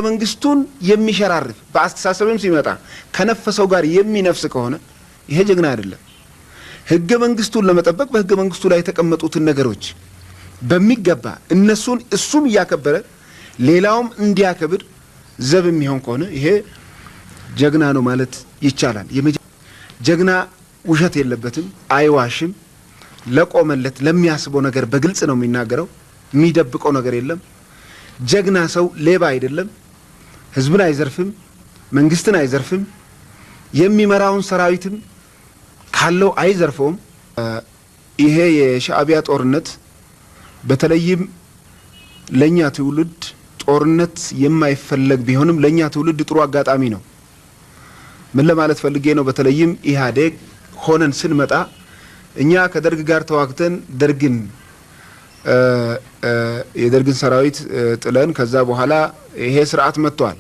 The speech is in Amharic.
መንግስቱን የሚሸራርፍ፣ በአስተሳሰብም ሲመጣ ከነፈሰው ጋር የሚነፍስ ከሆነ ይሄ ጀግና አይደለም። ህገ መንግስቱን ለመጠበቅ በህገ መንግስቱ ላይ የተቀመጡትን ነገሮች በሚገባ እነሱን እሱም እያከበረ ሌላውም እንዲያከብር ዘብ የሚሆን ከሆነ ይሄ ጀግና ነው ማለት ይቻላል። ጀግና ውሸት የለበትም፣ አይዋሽም። ለቆመለት ለሚያስበው ነገር በግልጽ ነው የሚናገረው። የሚደብቀው ነገር የለም። ጀግና ሰው ሌባ አይደለም። ህዝብን አይዘርፍም፣ መንግስትን አይዘርፍም፣ የሚመራውን ሰራዊትም ካለው አይዘርፈውም። ይሄ የሻዕቢያ ጦርነት በተለይም ለእኛ ትውልድ ጦርነት የማይፈለግ ቢሆንም ለእኛ ትውልድ ጥሩ አጋጣሚ ነው። ምን ለማለት ፈልጌ ነው? በተለይም ኢህአዴግ ሆነን ስንመጣ እኛ ከደርግ ጋር ተዋግተን ደርግን የደርግን ሰራዊት ጥለን ከዛ በኋላ ይሄ ስርዓት መጥቷል።